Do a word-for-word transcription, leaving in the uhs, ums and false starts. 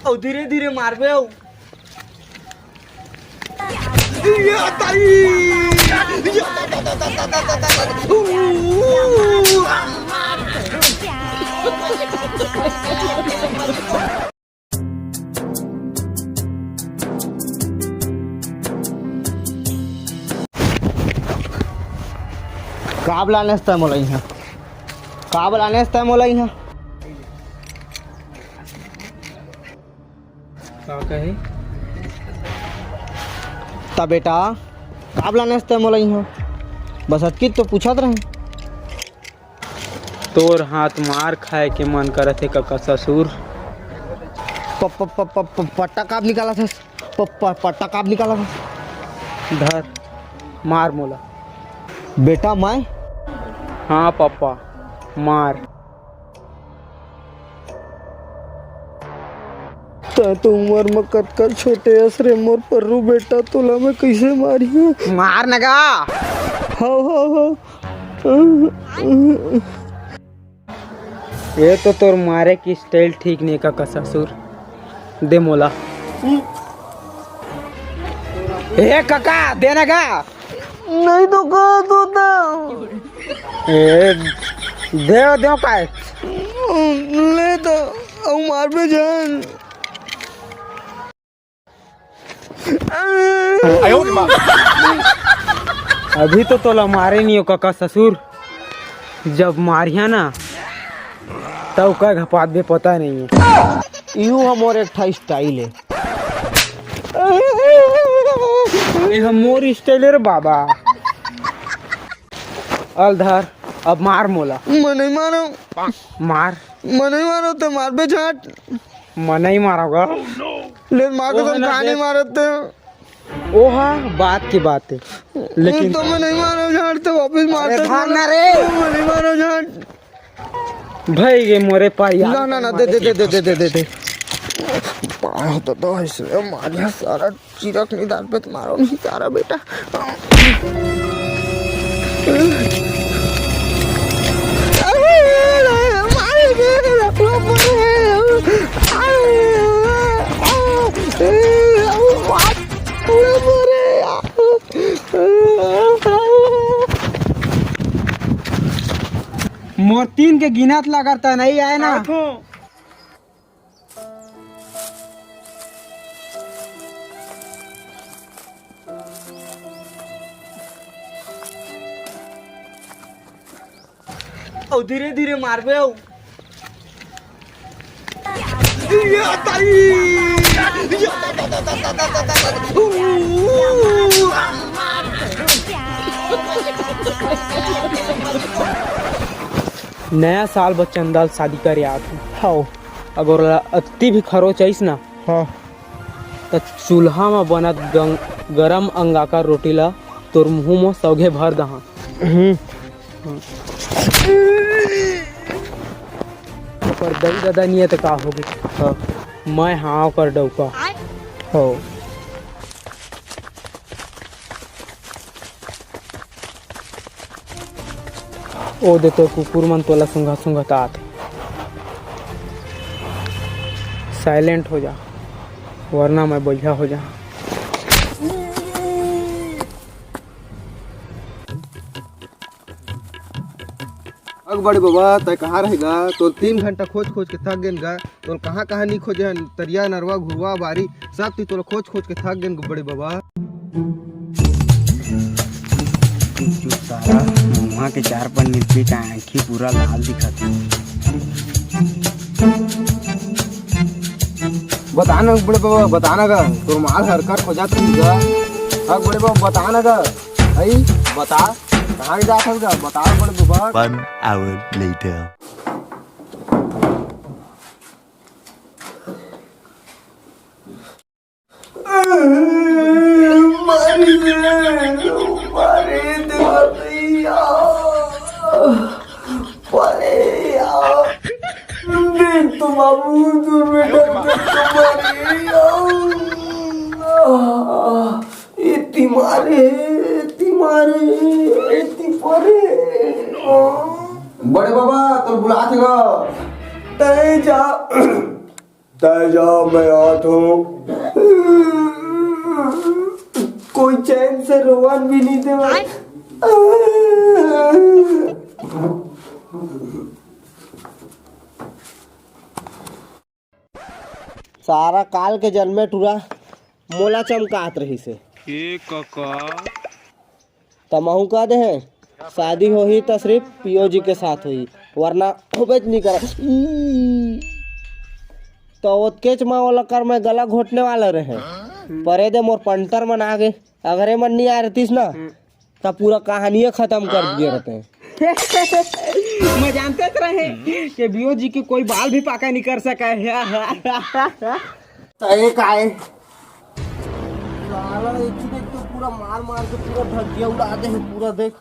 अउ धीरे धीरे मारबे अउ। काब लाने से तय मोला इहाँ? काब लाने से तय मोला इहाँ? का कहे? त बेटा, काब लाने से तय मोला इहाँ? बस अतकी तो पूछत रहे। तोर हाथ मार खाए के मन करत हे कका ससुर। प-, प-, प-, प-, प-, पट्टा काब निकालत हस? प-, प-, पट्टा काब निकालत हस? धर, मार मोला। बेटा, मैं? हाँ पापा, मार। तैं तो उमर म कतका छोटे अस रे मोर पर्रू बेटा, तोला मैं कइसे मारिहूँ? मार न गा। हव, हव, हव। ये तो तोर मारे की style ठीक नहीं कका ससुर, दे मोला। ए कका, दे न गा। नहीं तो कहा तो था। ए, दे, दे काय? ले तो, अउ मारबे जान। अभी तो तोला मारे नहीं हो कका ससुर, जब मारिया ना तब का घपात बे पता नहीं है। इहू हमर एक ठा style है। ये हम मोर style है रे बाबा। अल धर, अब मार मोला। मैं नहीं मारो। मार। मैं नहीं मारो तो मार बे झाट। मैं नहीं मारोगा। ले मार वो कसम है ना, कहा नहीं देख। मारते। वो हा बात की बात है, लेकिन तो मैं नहीं मारो झाट, तो वापस मारते अरे भाग ना रे। मैं नहीं मारो झाट। भाई ये मोरे पाई यार। ना, ना, ना, दे, दे, दे। पाया होता तो ऐसे मारिया सारा चिरक नहीं दाल पे तुम्हारा नहीं सारा बेटा। मोर तीन के गिनत ला करता नहीं आए ना। अउ धीरे धीरे मारबे अउ। नया साल बर चंदा ल शादी करे आत हूँ। हव। अगर ओला अत्ती भी खरोच आइस ना, हाँ। त चूल्हा म बनत गं-, गरम अंगाकर रोटी ला तोर मुंह म सौघे भर दहा। हम्म। ओकर दई ददा नियत का होगे? हाँ। मैं हाँ ओकर डौका। हो। ओ दे तो कुकुर मन तोला सूंघत सूंघत आत हे। Silent हो जा, वरना मैं बलिया हो जा। अग बड़े बबा, तै कहाँ रहे गा? तोर तीन घंटा खोज खोज के थक गेन गा। तोर कहाँ कहाँ नी खोजे हन, तरिया, नरवा, घुरवा, बारी, सब ती तोला खोज खोज के थक गेन गा बड़े बबा। चुप साला, मुहा के चार पन मिर्ची का आँखी पूरा लाल दिखत हे। बता ना बड़े बबा, बता ना गा, तोर माल हरकर खोजत रही गा। अग बड़े बबा, बता ना गा। अई, बता, कहाँ के जात हस गा? बता बड़े बबा। One hour later. मारी रे, मारी देवा भैया। अरे यार, देख तो बाबू, तोर बेटा, देख तो मारे यार। एती मारे, एती मारे, एती परे। बड़े बबा, तोर बुलात हे गा। तै जा। आ जाओ, मैं आत हूँ। कोई चैन से रोवन भी नहीं देवा। सारा काल के जन्मे टूरा मोला चमकात रहिस हे। ए कका। त महू कह दे हे, शादी होही त सिर्फ पीओ जी के साथ होही, वरना होबेच नहीं करे। ई, त ओतकेच म ओला कर मैं गला घोटने वाला रहे, पर ए दे मोर पंटर मन आ गे। अगर ए मन नहीं आ रहतीस ना, त पूरा कहानिये खत्म कर दिए रहते। मैं जानते तो रहे कि बीओ जी के कोई बाल भी पाका नहीं कर सका है। त एक आए। साला एक ही देख तो पूरा मार मार के पूरा धजिया उड़ा दे है, पूरा देख।